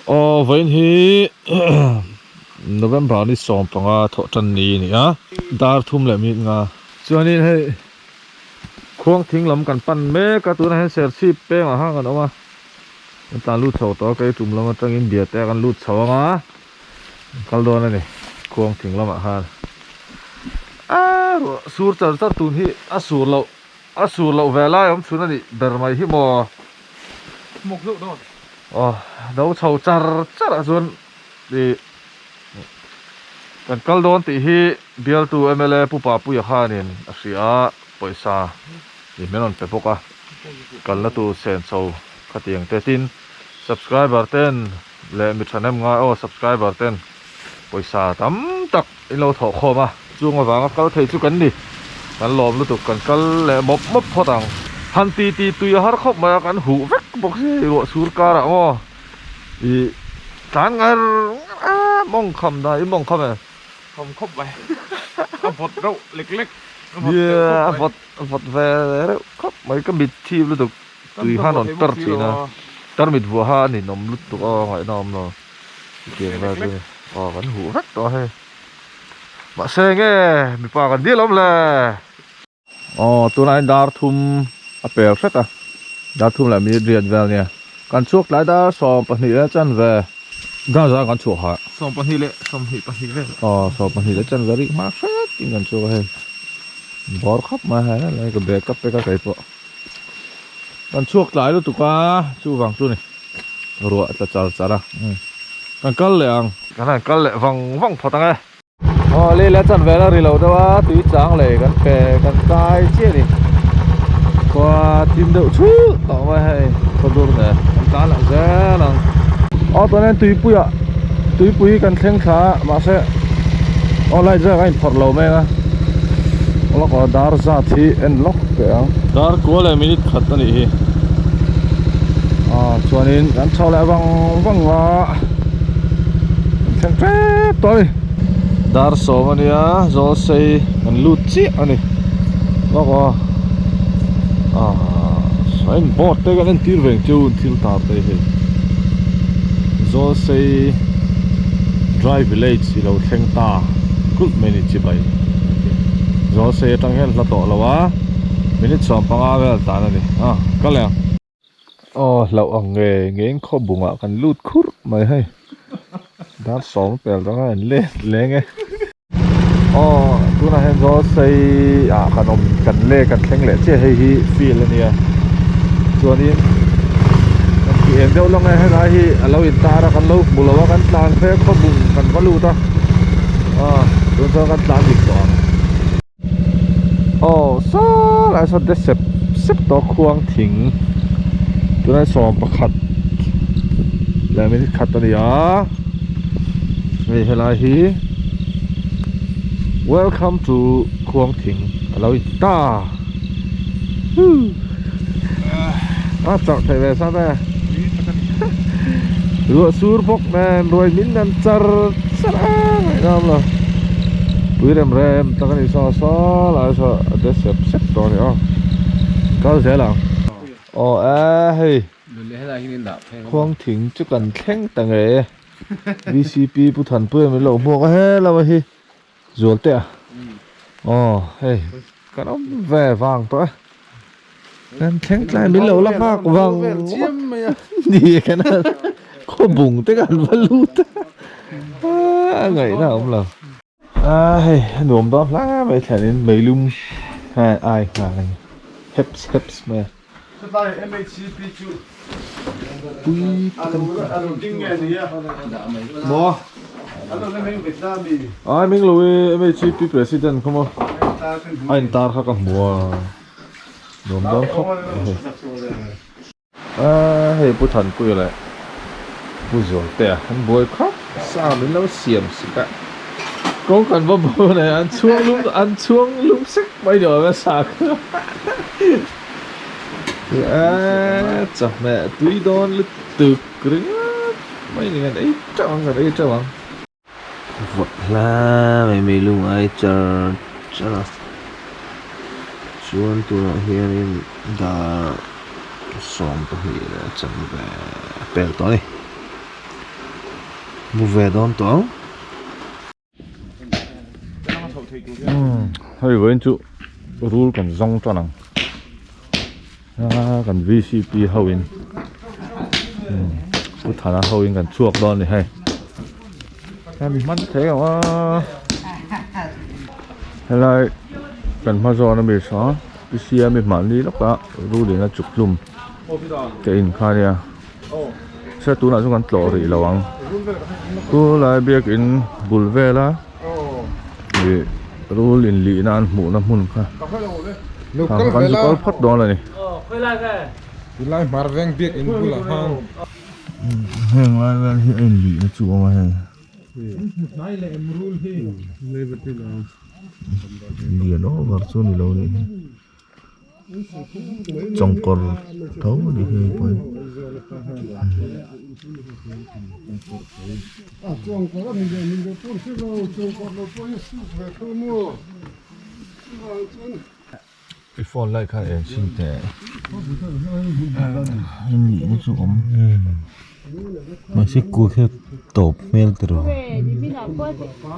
Aw vawiin hi November ni 15 thawh tan ni a ni a, dar thum leh minute nga chuanin hei khuang thing lam kan pan mek a, tunah hian serchhip pengah khan kan awm a, kan tlan lut chho tawh a, kei tum lam atangin biate a kan lut chho ang a, kan kal dawn a ni khuang thing lamah khan a ruah sur char char tun hi a sur loh. A sur loh ve lai awm chhun a nih ber mai hi maw? Hmawk deuh dawn. Aw, do chho char char ah chuan ih kan kal dawn tih hi bialtu mla Pu Papuia khanin a hria a, pawisa ih min rawn pe bawk a, kalna tur senso khatiang te tin subscriber ten leh mi thahnem ngai aw subscriber ten pawisa tam tak in lo thawh khawm a chung avanga kal thei chu kan ni kan lawm lutuk kan kal leh mawp mawp phawt ang han ti ti tui a har khawp mai a kan huh vek bawk si hei ruah sur karah maw ih tlan ngar ngar a mawng kham dah i mawng kham e kham khawp mai a vawt reuh lek lek a vawt a vawt ve reuh khawp mai ka mit thip lutuk tui khan rawn per thin a tarmit vuah kha a ninawm lutuk a ngaihna awm lo chutiang vel chu aw kan huh vek tawh a hei mahse nge mipa kan dil awm le aw tunah hian dar thum a pel hret a dar thum leh minute riat vel nia kan chhuak tlai dar 12 leh chanve dar zan kan chhuah hah 12 leh 22 vel aw 12 leh chanve rik hma hret in kan chhuak a hei bawr khawp mai a hei ka bag ka pack a keipawh. Kan chhuak tlai lutuk a, chuvang chu ni ruah tla char char a, kan kal leh ang. Kan han kal leh vang vang phawt ang e. Aw lei leh chan vel a ri lo deuh a, tui chang lei kan pe kan kai chiah a ni. Khua thim deuh chhulh tawh mai hei khaw dur nen kan tlan leh zel ang. Aw tunah hian tuipuiah tuipui kan thleng thla a mahse aw light vel a inphawrh lo mek a lawk aw dar zat hi en lawk teh ang. Dar kua leh minute khat a nih hi ah chuanin kan chho leh vang vang a kan thleng tep tawh a ni. Dar 10 a nia zawl sei kan lut chiah a ni lawk aw ah a in board te kan entir ve ang chu thil tar te hi zawl sei dry village i lo thleng ta kulh mai a ni chibai zawl sei atang hian hla tawh lo a minute 15 vel tan a ni a ka leh ang. Aw hlauh ang nge nge in khaw bungah kan lut khurh mai hei dar 10 pel dang a in let leng e. Aw tunah hian zawl sei ah kan awm kan le kan thleng leh chiah hei hi field a nia chuanin kan tih eng deuh lawng e helai hi a lo in tar a kan lo hmu lo a kan tlan phei a khaw bung kan va lut a aw tun chuan kan tlan dik tawh ang aw saw lai sawn te sep sep tawh a khuang thing tunah 11 leh minute khat a ni a hei helai hi welcome to khuang thing a lo in ta a chauh theih ve sat e ruah sur bawk nen ruai min an char char a ngaih nawm lo pui rem rem tak a ni saw saw lai saw a de sep sep tawh a ni aw kal zel ang aw e hei khuang thing chu kan thleng ta ngei e V_C_P Pu Thanpuia min lo hmuak a helama hi Zualte a aw hei kan awm ve vang tawh e kan thleng tlai min lo la nghak vang ni kan khaw bung te kan va lut a ngaihna a awm lo a hei a nuam dawn hle mai thlen in meilum hei ai nghal a ni heps heps mai a. Pui tak a ni maw ai ming lo e MHCP president kha maw a in tar kha ka hmu a nuam dawn khawp mai hei a hei Pu Thanpuia leh Pu Zualtea an buai khawp sa min lo siam sik a kawng kan va bo nei an chhuang lum an chhuang lum sek mai ni awm e sa kha. Eee chawhmeh tui dawn lutuk ringawt mai ni kan ei teuh ang kan ei teuh ang. Vawt hla mai mai lung ai char char a chuan tunah hianin dar 12 leh chanve a pel tawh a ni. Mu ve dawn tawh ang. Hei vawiin chu rul kan zawng tan ang kan vcp ho in Pu Thana ho in kan chhuak dawn a ni hei hemi hman thei ang a helai kan hma zawn ami saw Pi Siami mahni lawka rul in a chuk hlum te in kha ania. Se tunah chu kan tlawh rih lo ang chu lai biakin bul vela ih rul inlihna an hmuhna hmun kha kan zu kal phawt dawn a ni. Heng lai vel hi a inlihna chu a awm a hei. Lian over chu a ni lo nih hi. Chawngkawr tho a ni hei pawh hi. I phone lai khan eng chhin teh a nihna chu awm. Mahse kut hi a tawp hmel ta ro.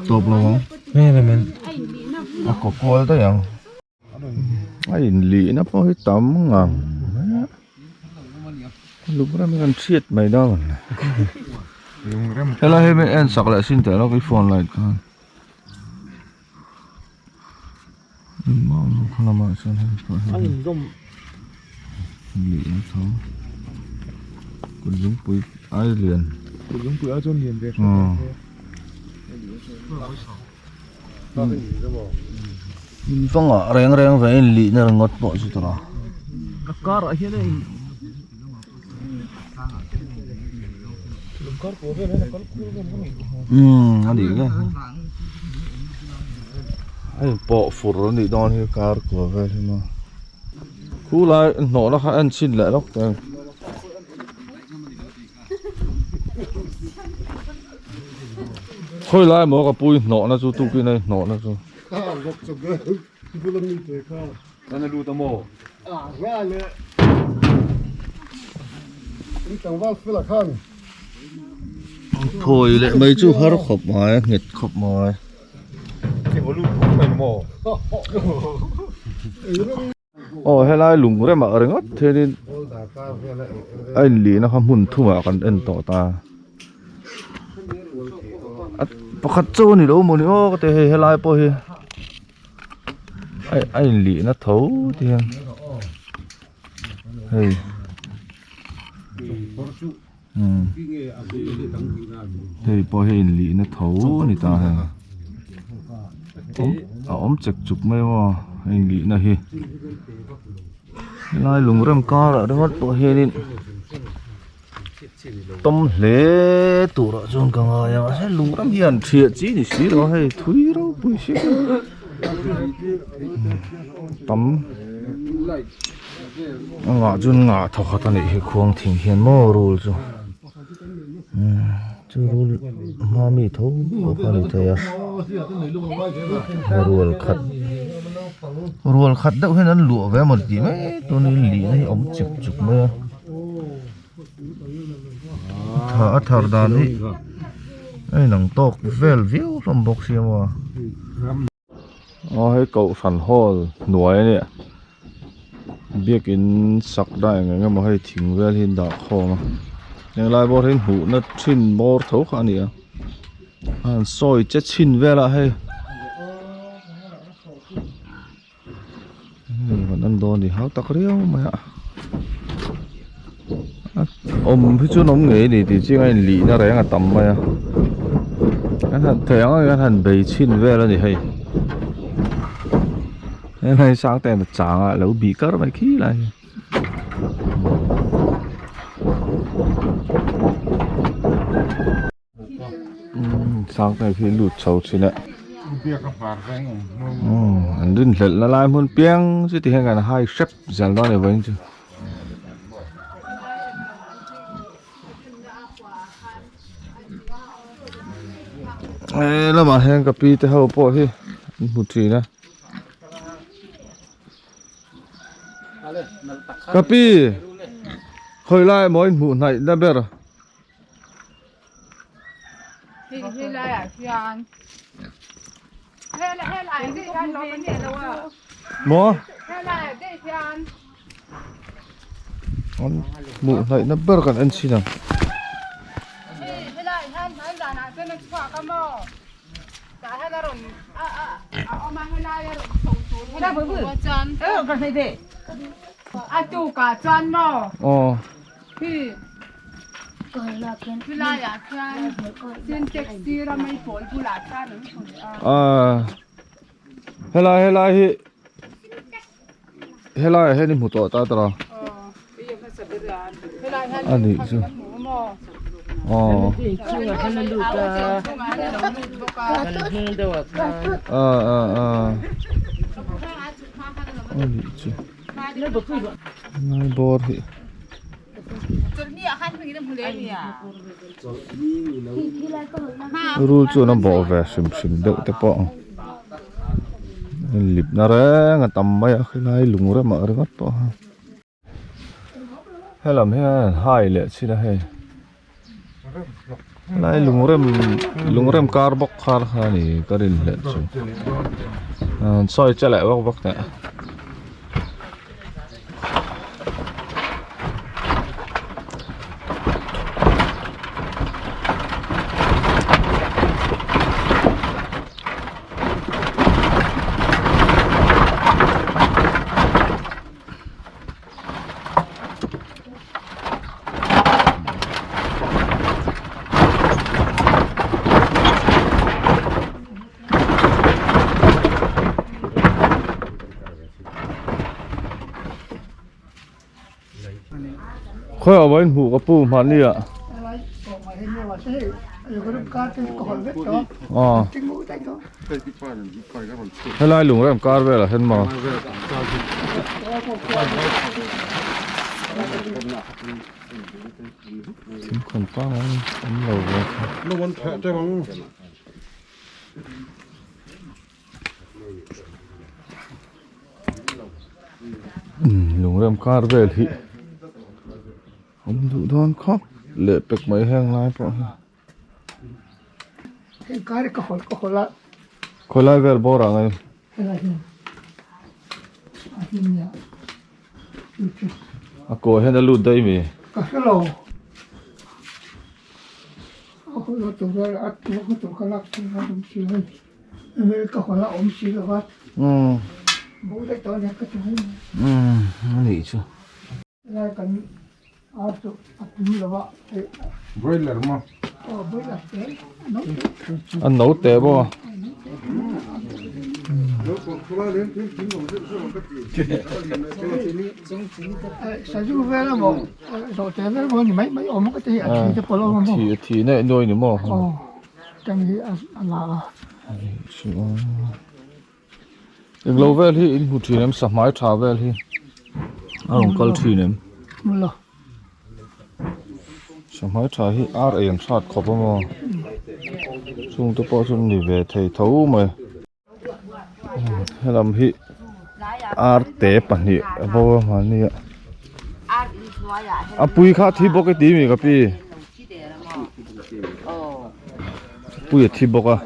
Tawp lo ang. A kaw kual daih ang. A inlihna pawh hi tam ngang mai a lungrem hi kan hriat mai dawn helai hi min en sak leh sin teh lawk i phone light khan engmah lamah chuan hei pawh hi lihna tho kut zungpui ai lian kut zungpui ai chuan lian ve hret In vangah reng reng ve in lihna ringawt pawh chu tawh a. Ka car ah hian a in lungkar pawh vel hian a kal kual vel ka ngaihtuah haw. Umm a nih hle. A in pawh fur a nih dawn hi kar kual vel hi maw. Khu lai hnawhna kha en chhin leh lawk teh ang. Khawi lai maw ka pui hnawhna chu tukin a hnawhna chu. Phawi leh mai chu har khawp mai a nghet khawp mai. Aw helai lung remah ringawt hianin a inlihna kha hmun thumah kan en tawh ta a pakhat chu a ni lo mawni aw ka ti hei helai pawh hi a inlihna tho ti hian hei hei pawh hi inlihna tho a ni ta hei a awm chek chuk mai maw a inlihna hi helai lungrem karah ringawt pawh hianin tawm hle turah chuan ka ngai a mahse lungrem hian thiah chi ni si lo a hei thui ropui si tam. A ngah chuan ngah thaw khat a nih hi khuang thing hian maw rul chu chu rul hma mi tho pawh kha a ni thei a rual khat rual khat deuh hian an luah ve amaw tih mai tunin lihna hi a awm chek chuk mai a tha a thar dan hi a inang tawk vel viau hlawm bawk sia maw. Aw hei kohhran hall hnuai a nia biakin sak dah eng eng emaw hei thing vel hi an dah khawm a heng lai bawr hi hmuhna thin bawr tho kha a ni a a han sawi che chhin vel a hei hei kan en dawn a ni hau tak riau mai a awm hi chuan awm ngei a ni tih chiang a inlihna reng a tam mai a kan han theih ang ang hian han bei chhin vel a ni hei helai sang te a chang a lo bih kar mai khi lai hi. Sang te khi lut chho thin a an rinhlelh na lai hmun piang chu ti hian kan hai hrep zel dawn a ni vawiin chu. He lamah hian ka pi te ho pawh hi an hmu thin a. Ka pi khawi lai maw in hmuh hnaih na ber. Maw? An hmuh hnaihna ber kan en chhin ang. Aw. Helai helai hi helai ah hian i hmu tawh ta tawh a a nih chu aw a a a a nih chu helai bawr hi. Rul chuan a bawh ve hrim hrim deuh te pawh lip na reng a tam mai a khilai lung remah ringawt pawh a helam hian an hai leh chin a hei helai lung rem lung rem kar bawk khar kha a ni ka rin hlelh chu an sawi che leh vak vak teh. Khawi ah vawiin hmuh ka pu hmanni ah aw helai lung rem kar velah hian maw thingkhawn pangngai awm lo ve. Lungrem kar vel hi awm duh dawn khawp leh pek mai heng lai pawh hi. Khawi lai vel bawr ah nge? A kawi hian a lut daih mi? Anih chu. A no teh bawk a. Thi thi nei nuai ni maw. Englo vel hi in hmu thin em sahmai tha vel hi a rawn kal thin em sahmai tha hi ar ei an hrat khawp a maw chung te pawh chu an ni ve thei tho mai helam hi ar te pahnih a bo a mahni a a pui kha thi bawk i ti mi ka pi. Pui a thi bawk a.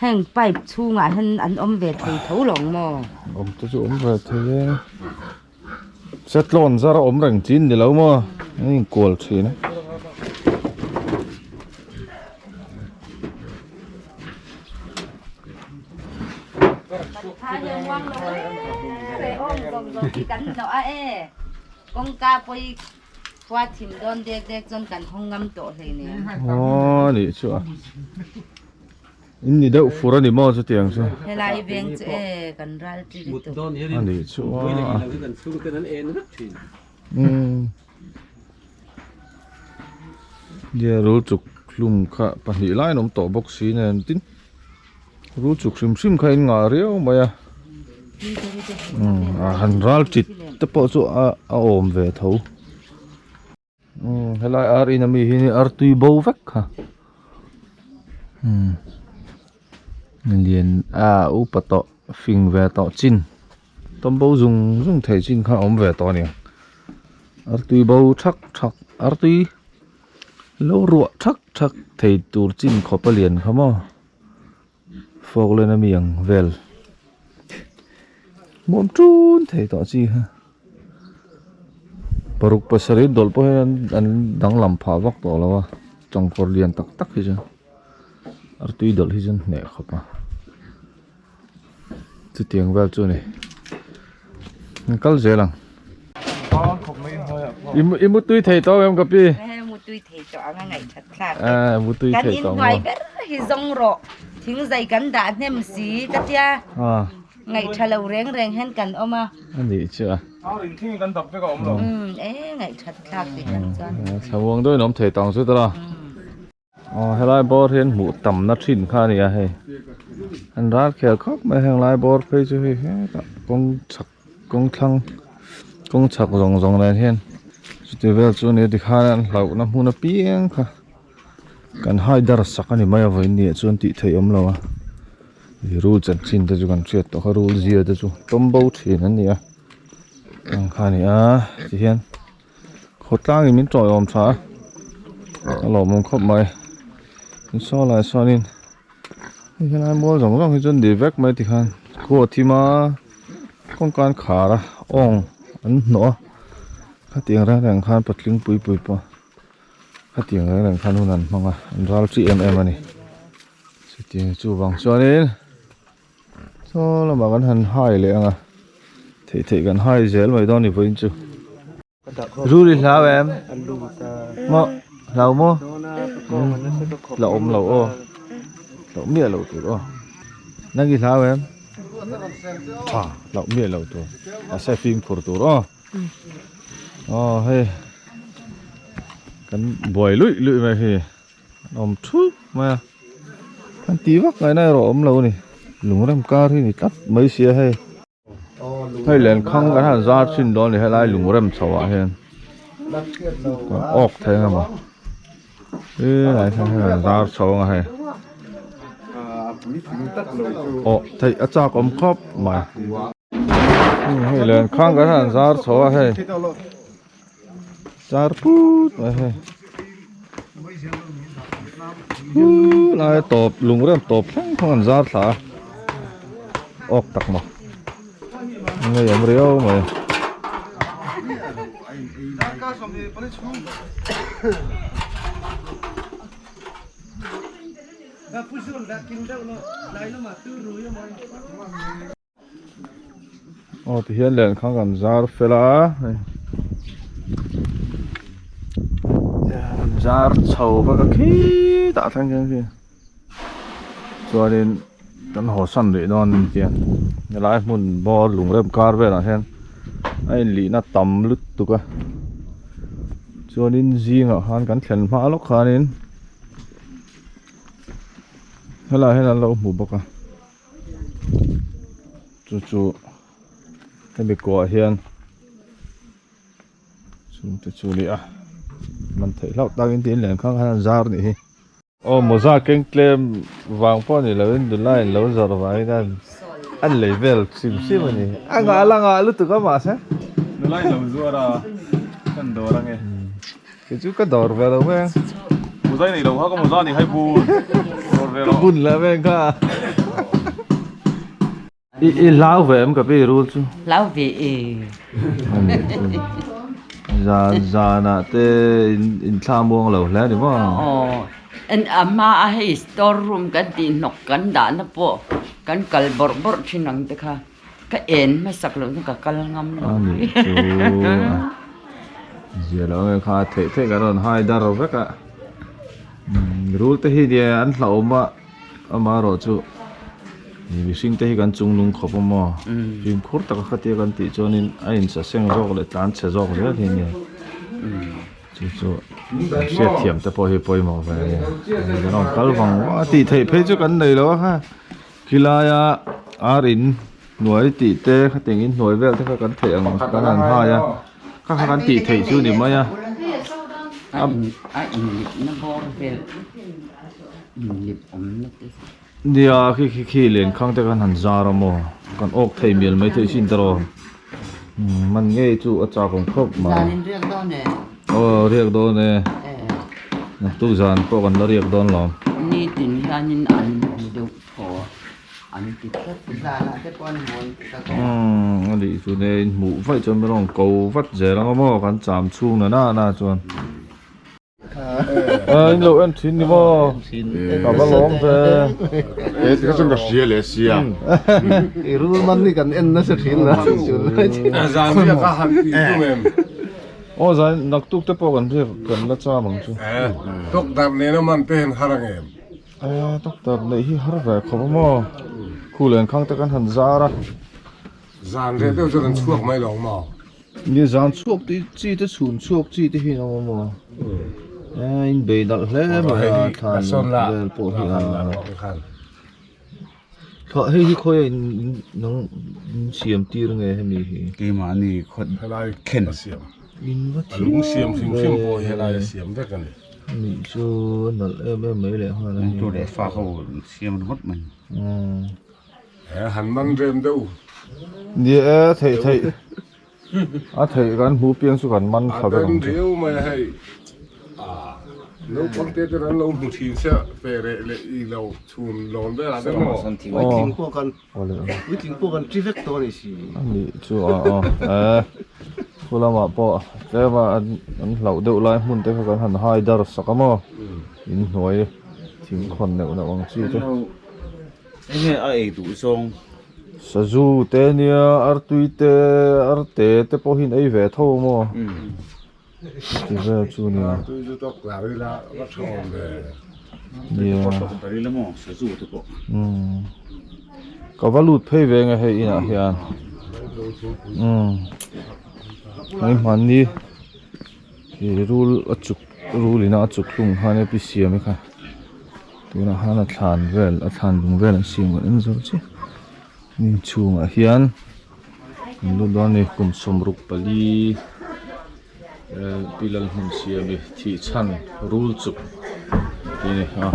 Heng pipe chhungah hian an awm ve thei tho lawng maw? Awm te chu awm ve thei e. Setlawn zar a awm reng chin ni lo maw? A inkual thin a. Aw nih chu a. In ni deuh fur a ni maw chutiang chu. Helai veng chu e kan ral ṭi lutuk. A nih chu a. Umm. Nia rul chuk hlum kha pahnih lai an awm tawh bawk si nen tin rul chuk hrim hrim kha in ngah riau mai a. Umm a han ral ṭit te pawh chu a awm ve tho. Umm helai ar in ami hi artui bo vek kha umm lian a upa tawh fing ve tawh chin tawm bo zung zung thei chin kha a awm ve tawh a ni artui bo thak thak artui lo ruah thak thak thei tur chin khawp a lian kha maw fawk len ami ang vel hmuam tun thei tawh chi kha paruk pasarih dawlh pawh hian an danglam phah vak tawh lo a changkawr lian tak tak hi chu artui dawlh hi chu an hneh khawp a chutiang vel chu a ni an kal zel ang i mutui thei tawh em ka pi mutui thei tawh ang a ngaihthat thlak eh mutui kan thei in tawh hnuai ber hi zawng rawh thing zai kan dah hnem si ka tia ngaihtha lo reng reng hian kan awm a a nih chu a ring thleng kan dap vek a awm lo um e ngaihthat thlak ti kan chuan thlamuang deuhin awm thei tawng chu tawh a Aw helai bawr hian hmuh tamna thin kha a ni a hei an ral khel khawp mai heng lai bawr phei chu hei hetah kawng chhak kawng thlang kawng chhak zawng zawng nen hian chuti vel chu a ni a tikhan an hlauhna hmun apiang kha kan hai dar sak a ni mai a vawiin ni ah chuan tih theih awm lo a rul chanchin te chu kan hriat tawh kha rul zia te chu tawm bo thin an ni a ang kha a ni a tihian. Khawtlangin min tawiawm tha a a lawmawm khawp mai saw lai sawnin hei helai mual zawng zawng hi chuan ni vek mai tikhan khua a thim a kawngka an khar a awng an hnawh a khatiang reng reng khan patling pui pui pawh khatiang reng reng khan hun an hmang a an ral chi em em a ni chutiang chuvang chuanin. Saw lamah kan han hai leh ang a theih theih kan hai zel mai dawn ni vawiin chu Rul i hlau em maw hlau maw la awm lo aw hlauh miah loh tur aw nang i hlau em tha hlauh miah loh tur mahse fimkhur tur aw aw hei kan buai luih luih mai hi. An awm thup mai a an tih vak ngaihna erawh a awm lo a ni lungrem kar hi ni tlat mai sia hei hei lenkhang kan han zar thin dawn a ni helai lungrem chho ah hian kan awk thei ang emaw helai hian an zar chho ang a hei awh theih a chak awm khawp mai hei lenkhang kan han zar chho a hei. Zar put mai hei huu lai a tawp lungrem tawp thleng thleng an zar thla a awk tak maw ngei awm riau mai. Aw ti hian lehkha kan zar fel a hei an zar chho vek a khitah thleng khian khi chuanin kan haw san rih dawn a ni tiang helai hmun bawr lungrem kar velah hian a inlihna tam lutuk a chuanin zingah khan kan thlen hma lawk khanin helaiah hian an lo hmu bawk a. Chu chu hemi kuah hian chungte chu a ni a man theih hlauh takin tiin lehkha khan an zar a nih hi. Aw mawza keng tlem vang pawh a ni loin nula in lo zawrh vangin an an lei vel hrim hrim a ni. A ngah la ngah lutuk a mahse. Nula in lo zuar a kan dawr ange. Kei chu ka dawr ve lo veng. Mawza i nei lo kha ka mawza ni hai bun. Dawr ve lo. Ka bun la veng kha. I i hlau ve em ka pi rul chu? Hlau ve e. Zan zanah te in in thla muang lo hle ni maw? Aw en a hma a hei store room kan tih hnawk kan dahna pawh kan kal bawrh bawrh thin ang te kha. Ka en hmasak loh chu ka kal ngam lo. A nih chu zia lo nge kha theih theih kan rawn hai dar vek a rul te hi nia an hlauhawm a. Amaherawh chu mihring te hi kan chung nung khawp a maw fimkhur taka khatia kan tih chuanin a insaseng zawk leh tlan chhe zawk zel hi a nia chu chu hriatthiam te pawh hi pawimawh ve a nia kan rawn kal vang vang a tih theih phei chu kan nei lo a kha khilaia ar in hnuai tih te khatiang in hnuai vel te kha kan theih ang kan han hai a kha kha kan tih theih chu ni mai a. A in a inlipna bawr vel inlip awmna te. Nia khi khi khi lenkhang te khan han zar a maw kan awk thei mial mai thei sin tawh man ngei chu a chak awm khawp mai. Zan in riak dawn e. Aw riak dawn e. Naktuk zan pawh kan la riak dawn lo. Nitin hianin an hmu deuh thaw a. An ti tlat zanah te pawh an hmu an ti tlat a. Umm a nih chu nia in hmuh vaih chuan min rawn ko vat zel ang a maw kan cham chhung na na chuan. A in lo en thin ni maw ka va lawm ve. E ti kha chuan ka hria leh sia. I rul man hi kan en nasa thin la chun lai thin. Zan riak a han tih tum em? Aw zan naktuk te pawh kan riak kan la cham ang chu. Tok dar nena man te hian har ang em? Aia doctor neih hi har ve khawp a maw khu len khang te kan han zar a. Zan reh deuh chuan an chhuak mai lo maw? Ni zan chhuak te chi te chhun chhuak chi te hi an awm a maw? E in bei dalh hle mai a thlan vel pawh hi a thla hei hi khawi a in nang in siam tir nge hemi hi? Keimahni khaw khen. In va A lung siam hrim hrim pawh hi helai a siam vek a ni. Nih chu a nalh em em mai leh nghal a ni. Tu leh fa ho siam ringawt mai. He han man rem deuh. Ni e theih theih a theih kan hmuh piang chu kan man thla vek ang chu. A den riau mai a hei. Naupang te ten an lo hmu thin sia fe reh leh i lo chhun lawn vel ah te maw. Puitling pawh kan Puitling pawh kan ṭi vek tawh a ni si. A nih chu a aw e khu lamah pawh tlem a an hlauh deuh lai hmun te kha kan han hai dar sak a maw in hnuai thing khawn neuh neuh ang chi te. Enge a ei duh zawng? Sazu te nia artui te arte te pawhin ei ve tho a maw. Ti vel chu nia. Tui chu tawk lar ila va tha awm ve. Nia. Tawk lar ila maw sazu te pawh. Umm. Ka va lut phei ve nge hei inah hian. Umm. Hei hmanni ih rul a chuk rul ina a chuk hlung khan e pi siam i kha. Tunah khan a thlan vel a thlan lung vel an siam kan en zo chiah. Inchhungah hian. Kan lut dawn a ni kum 64 pi Lalhmun Siami thih chhan rul chuk tih a ni a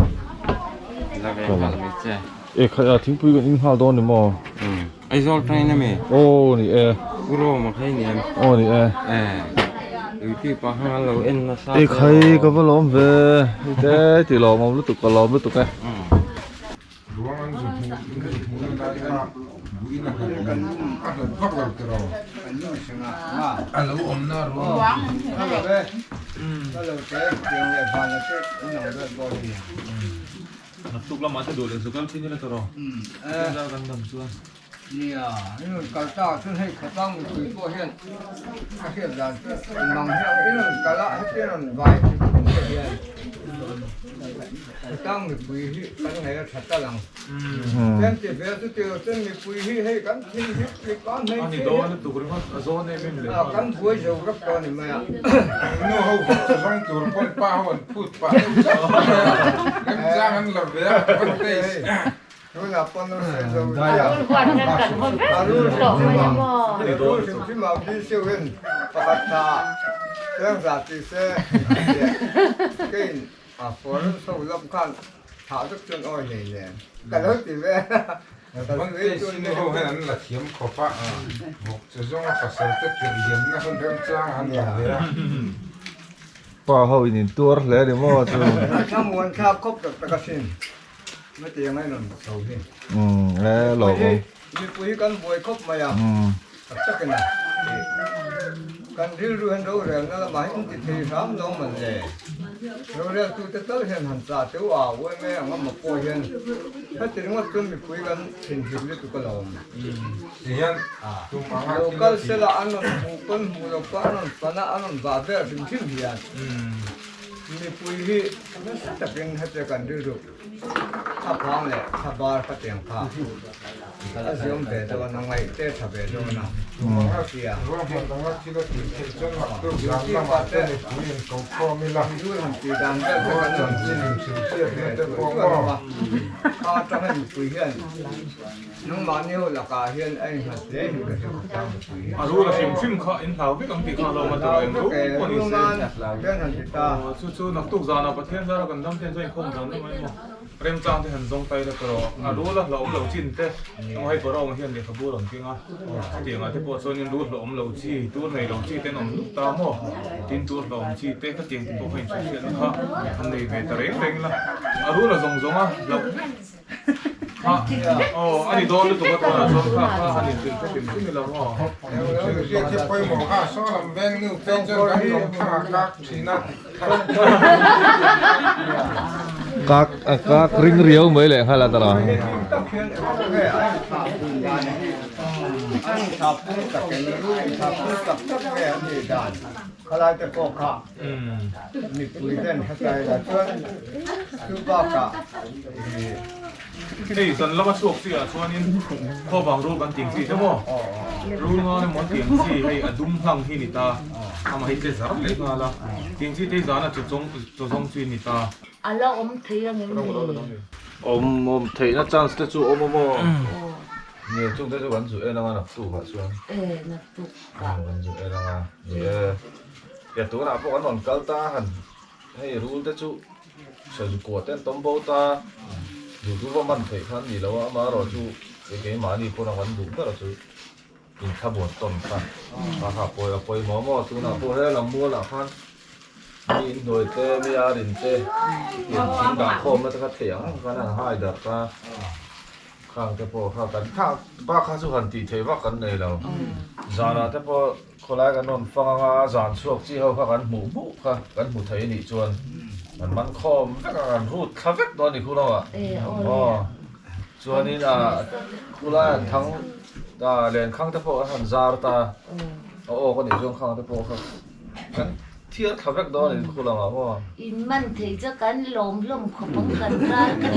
e khaih a thingpui kan in nghal dawn ni maw Aizawl train a mi aw ni e Pu Roma kha i ni em aw ni e e youtube ah khan an lo en nasa e khai ka va lawm ve te ti lawmawm lutuk ka lawm lutuk e. Ruang an zu hmuh in zu hmuh na lai kha buin a hlat a hlat vak lo tiraw a lo awm na ruang Naktuk lamah te duh leh zu kal thin ila tiraw kan dam chuan. Nia, i rawn kal ta chuan hei khawtlang mipui pawh hian ka hriat dan chu mang hian i rawn kal a heti rawn vai hrim hrim te hian khawtlang mipui hi kan ngaih a tha tal ang. Tlem ti ve chu tilo chuan mipui hi hei kan thin hip hip a hmeichhe hi kan buai zo vek tawh a ni mai a. Nu ho vawk chu zawng tur pawn pa ho an phut pah deuh chauh a, remchang an la ve a, advantage. Advantage ho hian an la thiam khawp a, vawk chu zawnga pasal te tirh liamna hun remchang an la ve a. Pa ho in intuar hle a ni maw chu. Umm e lo awm. Mipui hi kan buai khawp mai a, tak takin a kan rilru hian rorelna lamah hi an ti thei hram lo man le. Roreltute tal hian han chah teuh a, uaime ang a mawh hian heti ringawt chuan mipui kan thinhlim lutuk a lo awm. Lo kal sela an rawn hmuh pawn hmuh lo pawh an rawn pan a, an rawn vah vel hrim hrim hian mipui hi nasa takin hetia kan rilru. Thlaphang leh thlabar ka tiang kha a ziawm ve dawn a, ngaih te tha ve dawn a tia. Ruahman anga thil a tih theih chuan naktuk zan lamah te mipui in ko khawm ila, ruah chanchin in hrilhhriatna te pawh maw? Kha atanga mipui hian nangmahni ho lakah hian a innghat hle hi ka hre khawp ang mipui hian. A rul a hrim hrim kha in hlau vek ang tih kha a lawm a tawrh eng rul pawh ni se. Chu chu naktuk zanah Pathian zara kan dam ten chuan inkhawm dan emaw emaw remchang te han zawng tai la tawrh a rul a hlauhawm lo chin te emaw hei Barawng hian lehkhabu a rawn keng a chutiang ah te pawh chuanin rul hlauhawm lo chi tur nei lo chi te an awm nuk ta maw tin tur hlauhawm chi te khatiang te pawh kha inhrilhhriatna kha an nei ve ta reng reng la a rul a zawng zawng a hlauh kha aw a ni dawn lutuk a tunah chuan kha kha han inhrilh hre hrim hrim ila maw. Inhrilhhriat hi pawimawh kha saw lam veng nu phei chuan kan lawm thlang a kak thin a. Kak a kak ring riau mai leh nghal a tara. Hei zan lama chhuak chi ah chuanin khuavang rul kan tiang chi te maw rul ngan emaw an tiang chi hei a dum hlang hi ni ta amah hi che zar leh nghal a tiang chi te hi zana chaw zawng chaw zawng chi ni ta. A la awm thei ang em ni? Awm awm theihna chance te chu awm awm aw. Nge chung te chu kan zu en anga naktuk ah chuan. E naktuk ah. Kan zu en anga ni e. Ia tunah pawh kan rawn kal ta han hei rul te chu. Sazu kuah te an tawm bo ta, duhtu va man theih kha an ni lo a, amaherawhchu kei keimahni pawn a kan duh ber chu inthlabuan tawn kha a ha pawi a pawimawh maw tunah pawh he lam mualah khan mi inhnuai te mi ar in te tiang thing dah khawmna te kha theih ang ang khan an hai darh ta. Khang te pawh kha kan thak bak kha chu han tih theih vak kan nei lo. Zanah te pawh khawlai kan rawn fang anga zan chhuak chi ho kha kan hmuh hmuh kha kan hmu thei anih chuan kan man khawm vek a kan rut thla vek dawn a ni khu lamah. Aw chuanin a khulai an thang ta lenkhang te pawh an han zar ta a awk anih chuan khang te pawh kha Kan thiar thla vek dawn in khu lamah maw? In man thei chu kan lawm hlawm khawp ang kan ral kan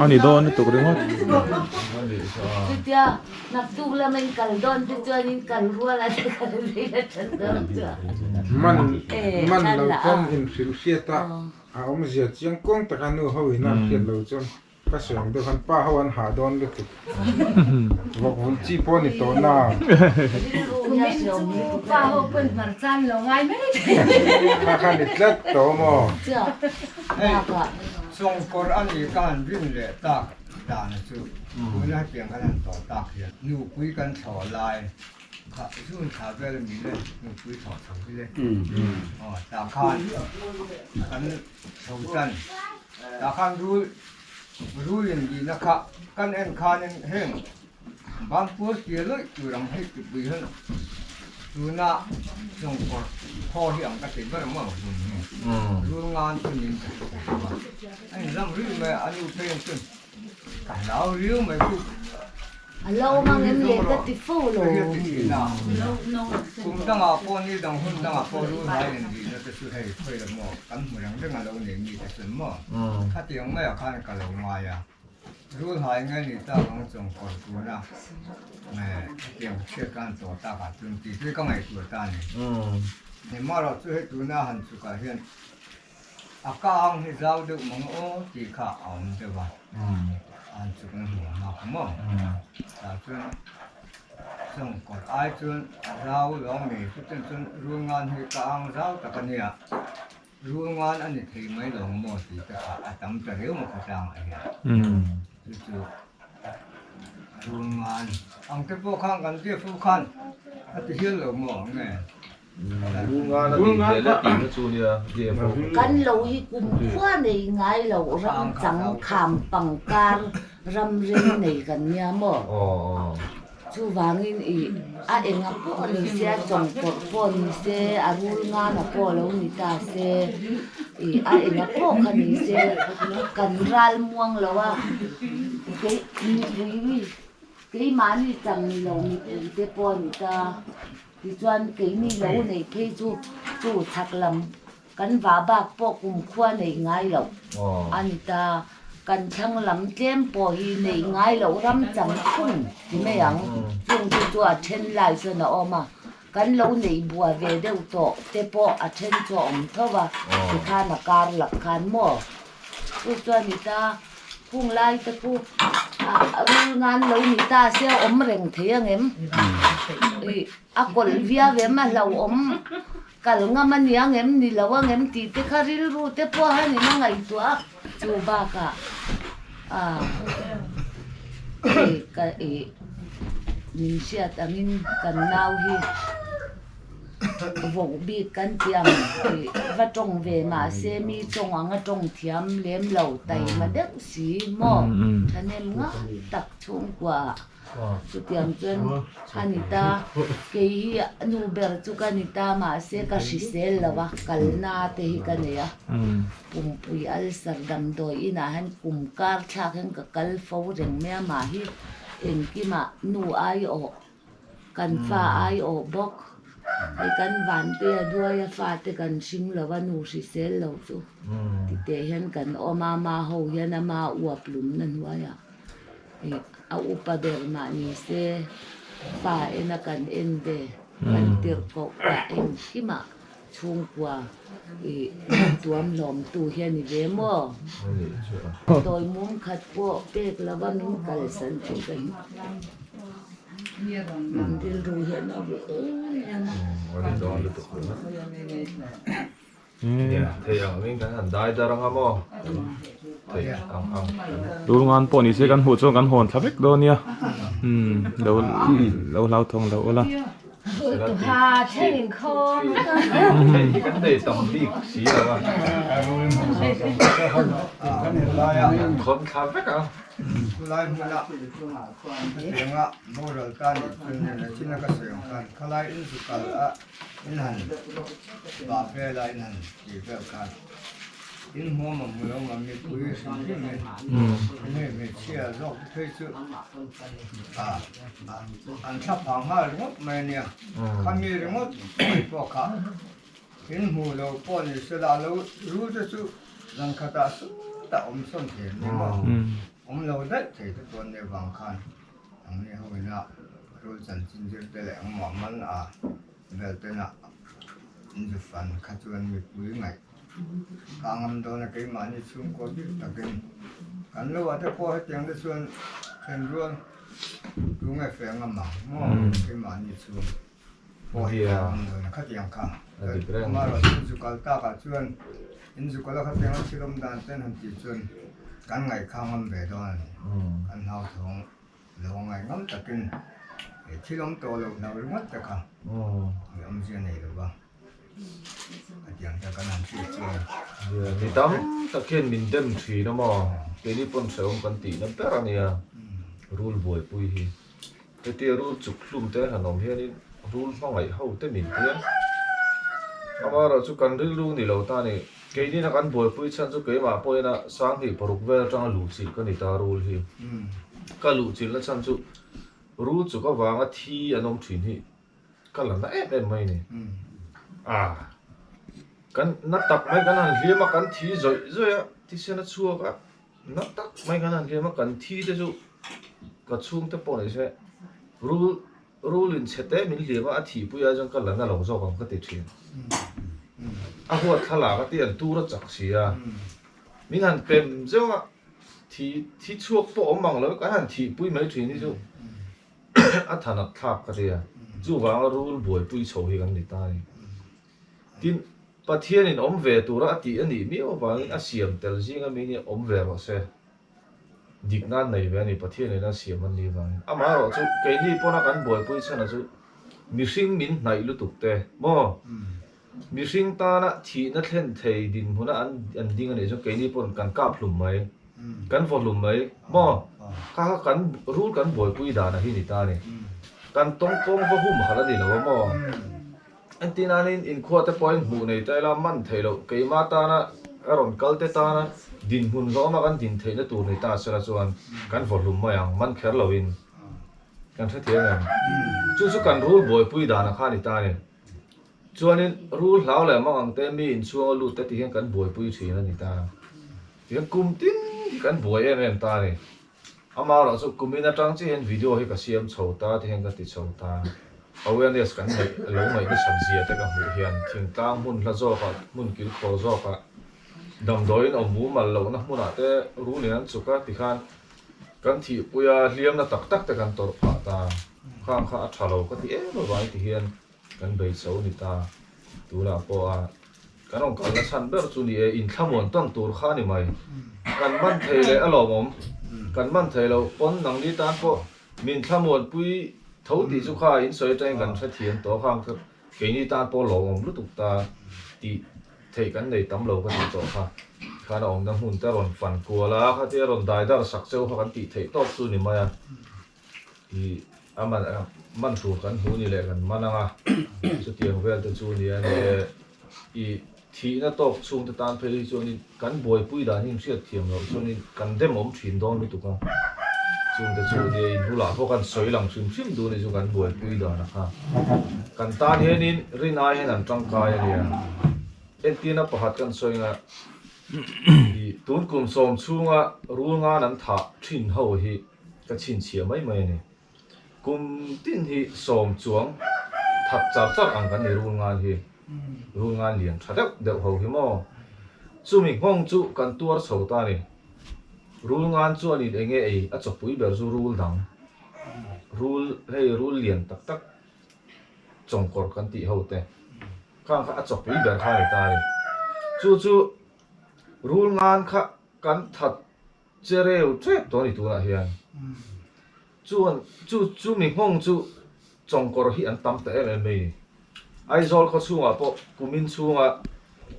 A ni dawn lutuk ringawt. Chutia naktuk lama in kal dawn te chuan in kal rual a te kal zui a tha dawn chuan. Man man lo chuan in hrilh hriat a a awmzia chiang kuang taka nu ho in a hriat lo chuan Ka sawi ang deuh khan pa ho an hah dawn lutuk. Vawk vul chi pawh ni tawh na. Kumin chu pa ho pawn hmar chan lo ngai mai thei. Kha kha ni tlat tawh maw? Hei chawngkawr a ni ka han rin leh tak dan chu tuna hetiang kan han tawh tak hian nupui kan thlawh lai kha zun thla vel a mi le nupui thlawh chho hi le aw tah khan kan chho tan. Tah khan rul rul in dihna kha kan en khanin heng banpual tia lawih tur ang hei tupui hian tuna chawngkawr khaw hi ang ka ti ber maw hmun hi rul ngan chu niin ka hre thei lo a, a inzam rih mai a, a nu phei ang chuan ka hlau riau mai chu. A lo mang em le ka ti fo lo. Kum dangah pawh ni dang hun dangah pawh lu hnai in dihna te chu hei khawi lo maw kan hmu reng reng a lo nei mi te chuan maw khatiang maiah khan ka lo ngai a rul hnai nge ni tak ang chawng kawr tuna nge hetiang chhiat ka han tawh takah chuan tih chu ka ngaihtuah ta a ni. Hnimarawh chu hei tuna han chukah hian A ka ang hi zau deuh mang aw tih kha a awm deuh a, an chukna hmu a hma kha maw? Tah chuan chawngkawr ai chuan a zau lo mi chutiang chuan rul ngan hi ka ang zau tak a nia, rul ngan a ni thei mai lo ang maw tih te kha a tam ta riau maw khawtlang ah hian chu chu rul ngan ang te pawh khan kan biak fu khan a ti hial lo maw nge? Kan lo hi kum khua nei ngai lo ram chang kham pangkar ram rei nei kan nia maw? Chuvangin i a enga pawh ni se a chawngkawrh pawh ni se a rul ngana pawh lo ni ta se i a enga pawh kha ni se kan ral muang lo a kei mipui keimahni chang ni lo mipui te pawh a ni ta. Tichuan keini lo nei phei chu chu chhak lam kan vah bak pawh kumkhua nei ngai loh a ni ta. Kan thlang lam tlem pawh hi neih ngai loh ram chang thung ti mai ang. Chung chu chu a then lai chuan a awm a, kan lo neih bua ve deuh tawh te pawh a then chu a awm tho va, tikhan a kar lak khan maw? Chu chuan ni ta, khung lai te khu rul ngan lo ni ta se a awm reng thei ang em? Ih a kawlh viau em a hlauhawm Kal ngam a nia ngem ni lo a ngem tih te kha rilru te pawh a ni na ngaihtuah a. Chu bakah ah ih ka ih min hriat angin kan nau hi vawk bik kan ti ang ih va tawng ve mahse mi tawng ang a tawng thiam lem lo taima deuh si maw thahnem ngai tak chhungkua ah. Chutiang chuan a ni ta, kei hi nu ber chu ka ni ta mahse ka hrisel lo a, kalna te hi ka nei a, pumpui ulcer damdawi inah hian kum kar thlak hian ka kal fo reng mai a, mah hi engkimah nu aiawh kan fa aiawh bawk, hei kan vante a duai a fate kan hring lo a nu hrisel lo chu titeh hian kan awm a, ama ho hian ama uap lumna hnuaiah. A upa ber mah ni se fa ena kan en ve kan tirh koh pah engkimah chhungkua ih tuam hlawm tu hi a ni ve maw? Tawi mum khat pawh pek lova min kalsan chu ka hi min rilru hian a bu em em a. Thei ang angin kan han dai dar anga maw? Thei ang ang. Rulngan pawh ni se kan hmuh chuan kan hawn thla vek dawn nia. Umm lo lo hlauthawng lo ula. Hei hi kan nei tam bik si lo a. Kan khawn thla vek ang. Khulai hmuna hetianga boral ta nih chu nena chin a ka sawi ang khan khalai in zu kal a. In han bah vel a, in han tih vel khan in hmuam a hmu lo mah mipui hrim hrim hi hei hmeichhia zawk te phei chu ah an thla phah nghal ringawt mai a nia khami ringawt mai pawh kha in hmuh lo pawh ni se la lo rul te chu zan khatah sutah awm sawn thei an ni maw awm lo daih thei te pawh an nih avang khan. Ang ni ho ina rul chanchin zir te leh engmah man a vel ten a inzu fan kha chuan mipui ngaih ka ngam dawn a keimahni chhungkaw bik takin kan lo ah te pawh hetiang te chuan then rual tu nge fe ngam ang maw keimahni chhung pawh hi ka ngam dawn a khatiang kha amaherawhchu inzu kal tak ah chuan inzu kal a khatiang a thil awm dan ten han tih chuan kan ngaih kha ngam ve dawn a ni kan hlauthawng. Lo ngai ngam takin he thil awm tawh loh hlau ringawt te kha mi awmzia nei lo va, a tiang te kan han hriat chuan. Mi tam tak hian min dem thin a maw, keini pawn hrehawm kan tihna ber a nia, rul buaipui hi. Hetia rul chuk hlum te han awm hianin rul hmangaih ho te min ti a, amaherawhchu kan rilru ni lo ta a ni. Keinin a kan buaipui chhan chu keimah pawhin a 2006 vel atanga luhchilh ka ni ta rul hi. Ka luhchilhna chhan chu rul chuk avanga thi an awm thin hi ka la na em em mai ni. A kan na tak mai kan han hliam a kan thi zawih zawih a thisen a chhuak a na tak mai kan han hliam a kan thi te chu ka chhungte pawh ni se rul Rul in chhe te min hliam a, a thihpui ai chuan ka la na lo zawk ang ka ti thin. A huat thlalak a ti an tur a chak si a, min han pem zeuh a, thi thi chhuak pawh awm ang lo kan han thihpui mai thin hi chu a thanat thlak ka ti a, chuvanga rul buaipui chho hi kan ni ta a ni. Tin, Pathianin awm ve tura a tih a nih miau avangin a siam tel zinga mi nia awm ve rawh se. Dik nan nei ve a ni, Pathian in a siam an nih avangin. Amaherawhchu keini pawna kan buaipui chhan a chu mihring min hnaih lutuk te maw? Mihring tana thihna thlen thei dinhmuna an an ding a nih chuan keini pawn kan kap hlum mai, kan vaw hlum mai maw? Kha kha kan rul kan buaipui dan a hi ni ta a ni. Kan tawngpawng va humhalh a ni lo a maw? Entinanin inkhua te pawhin hmuh nei ta ila man theih loh keimah tana a rawn kal te tana dinhmun hlawma kan din theihna tur ni ta sela chuan kan vaw hlum mai ang, man kher loin kan hrethiam em? Chu chu kan rul buaipui dana kha a ni ta a ni. Chuanin rul hlau leh mang ang te mi inchhunga lut te ti hian kan buaipui thin a ni ta. Tihian kum tin hi kan buai em em ta a ni. Amaherawh chu kumin atang chiah hian video hi ka siam chho ta ti hian ka ti chho ta. Awareness kan neih lo ngaih nasat zia te ka hmuh hian thingtlang hmun hla zawkah hmun kilkhawr zawkah damdawiin awm mumal lohna hmunah te rulin an chuk a tikhan kan thihpuia hliamna tak tak te kan tawrh phah ta. Khang kha a tha lo ka ti em avangin ti hian kan bei chho ni ta. Tunah pawh a Kan rawn kalna chhan ber chu ni e, inthlamuan tawn tur kha a ni mai. Kan man thei leh a lawmawm, kan man thei lo pawn nangni tan pawh min thlamuanpui tho tih chu kha in sawi atangin kan hrethiam tawh khang kha keini tan pawh lawmawm lutuk ta tih theih kan nei tam lo ka tih tawh kha. Khan a awmna hmun te rawn fan kual a, khatia rawn dai dar sak cheu kha kan tih theih tawk chu ni mai a. I a man man tur kan hmu ni leh kan man ang a, chutiang vel te chu nia ni e. I thihna tawk chhungte tan phei hi chuanin kan buaipui dan hi inhriat thiam loh chuanin kan demawm thin dawn lutuk a, chungte chu nia in bulah pawh kan sawi lang hrim hrim duh ni chu kan buaipui dan a kha. Kan tan hianin rin ai hian an tangkai a nia. Entirna pakhat kan sawi anga i tun kum sawm chhunga rul ngan an thah thin ho hi Ka chhinchhiah mai mai a ni. Kum tin hi sawm chuang that char char ang kan ni rul ngan hi. Rul ngan lian tha deuh deuh ho hi maw. Chumi nghawng chu kan tuar chho ta a ni. Rul ngan chuanin eng nge ei a chawpui ber chu rul dang. Rul hei rul lian tak tak chawngkawr kan tih ho te khang kha a chawpui ber kha a ni ta a ni. Chu chu rul ngan kha kan that Che reu tep tawh a ni tunah hian. Chuan chu chu mi nghawng chu chawngkawr hi an tam ta em em mai ni. Aizawl khaw chhungah pawh kumin chhunga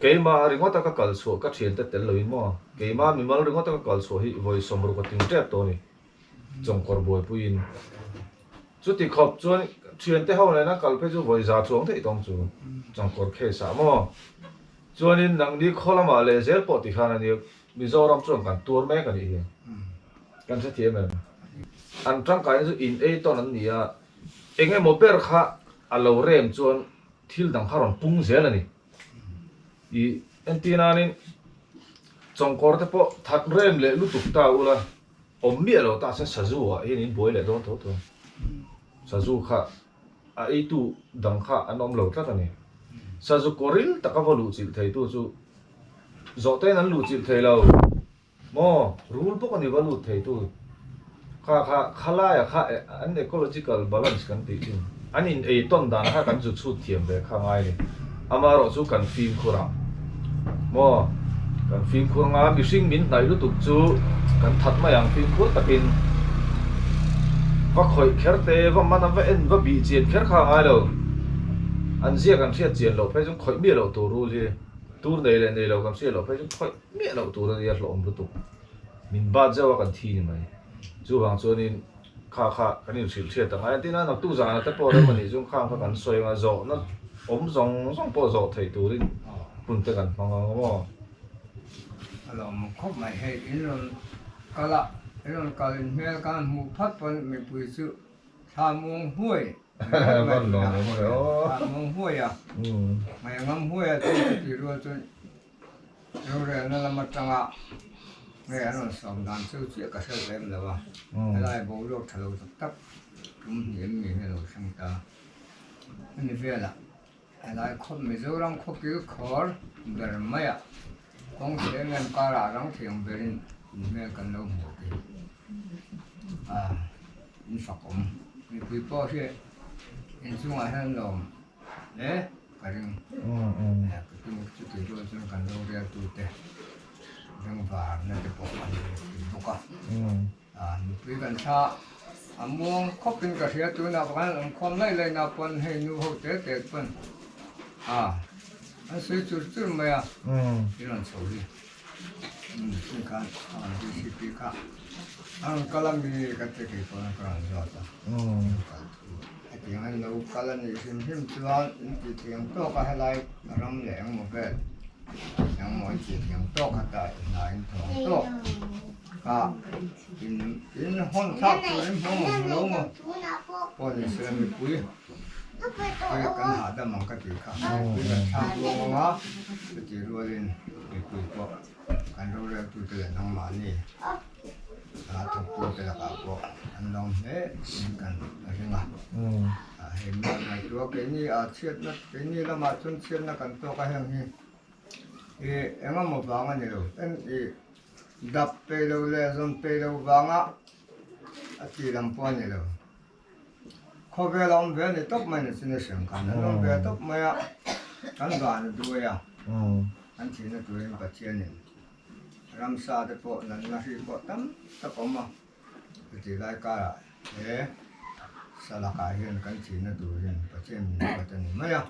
keimah ringawta ka kal chhuah ka thiante tel loin maw keimah mimal ringawta ka kal chhuah hi vawi sawmruk a ting tep tawh a ni chawngkawr buaipuiin. Chuti khawp chuan thiante ho nena kal phei chu vawi za chuang theih tawng chu chawngkawr case ah maw. Chuanin nangni khaw lamah leh zel pawh tikhan a nia Mizoram chuan kan tuar mek a nih hi. Kan hrethiam em? An tangkaina chu in ei tawn an ni a, eng emaw ber kha a lo rem chuan thil dang kha rawn pung zel a ni. I entir nanin chawngkawr te pawh that rem leh lutuk ta ula, awm miah lo ta se sazu ah hian in buai leh dawn tho tho. Sazu kha a eitu dang kha an awm lo tlat a ni. Sazu kawril taka va luhchilh theitu chu Zawhte in an luh chilh thei lo maw? Rul bawk a ni va lut thei tu. Kha kha khalaia kha an ecological balance kan tih thin. An in ei tawn dan kha kan zu chhut thiam ve kha ngai ni. Amaherawh chu kan fimkhur ang maw? Kan fimkhur anga mihring min hnaih lutuk chu kan that mai ang fimkhur takin. Va khawih kher te, va man a va en va bih chian kher kha a ngai lo. An ziak an hriat chian loh phei chuan khawih miah loh tur rul hi. Tur nei leh nei lo kan hriat loh phei chu khawih miah loh tur a nia hlawhawm lutuk. Min bat zeuh a kan thi ni mai. Chuvang chuanin kha kha kan inhrilh hriat ang a, entirna naktuk zana te pawh rem a nih chuan khang kha kan sawi ang a, zawhna awm zawng zawng pawh zawh theih turin hun te kan hmang ang maw? A lawm khawp mai hei in rawn kal a, in rawn kal in hmel khan hmuh phat pawn mipui chu Thla muang huai Thla muang huai a, mai ngam huai a chu ti rual chuan rorelna lam atanga nge an rawn sawm dan chu chiah ka hre lem lo a, helai boruak tha lo tak tak tum hniam mi hi a lo thleng ta a ni velah helai khaw Mizoram khawkil khawr ber maiah kawng chheng em karah rang thiang berin inhmel kan lo hmuh tih a in fak awm mipui pawh hi inchungah hian lawm hle ka ring chutih rual chuan kan lo rel tute bengvarna te pawh an ni bawk a mipui kan thla a muang khawpin ka hria tunah khan an khawm laih laih na pawn hei nu ho te te pawn a an sawi chur chur mai a i rawn chho hi. Khan DCP kha a rawn kal a mi ka ti kei pawh ka rawn zawt a kal thu hetiang an lo kal a nih hrim hrim chuan in tih thiam tawk a helai ram leh engmaw vel engmaw in tih thiam tawk a ta hna in thawng tawk kha in in hawn thlak turin hmang ang lo maw pawh ni se mipui. Hei kan hahdam ang ka tih kha. Tui kan thlak luang ang a, chutih rualin mipui pawh kan roreltute leh nangmahni a thawktute lakah pawh an lawm hle in kan ring a. Hei ngaihtuah keini a chhiatna keini lamah chuan chhiatna kan tawk a heng hi i engemaw vang a ni lo. En i dap peih lo leh zawn peih lo vanga a tih lam pawh a ni lo. Khawvel a awm ve a ni tawp mai ni chin a hriam khan an awm ve tawp mai a, kan van a duai a, an thihna turin Pathianin ramsa te pawh natna hri pawh tam tak a awm a, chutih lai karah he salakah hian kan thihna turin Pathian min ruat a ni mai a,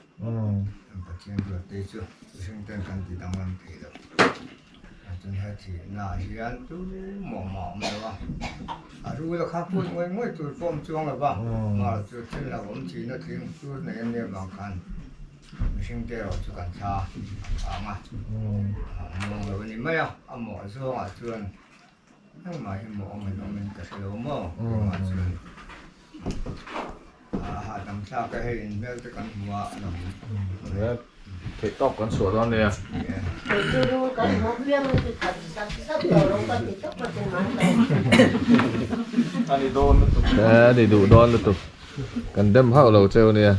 Pathian ruat te chu mihring ten kan ti danglam thei lo. Chuan he thihna ah hian tu mawh mah a awm lo a, a rul a kha phut ngawih ngawih tur pawh a awm chuang lo va, mar chu thil lo awm thihna thing chu nei an nih avang khan mihring te erawh chu kan thla a phang a, a muang lo a ni mai a, a mawh zawngah chuan engmah hi mawh awm in awm in ka hre lo maw keimah chuan a hahdam thlak a hei in hmel te kan hmu a. Theih tawp kan chhuah dawn nia. Ani dawn lutuk. Ani duh dawn lutuk. Kan dem hauh lo cheu nia.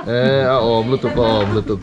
E a awm lutuk a awm lutuk.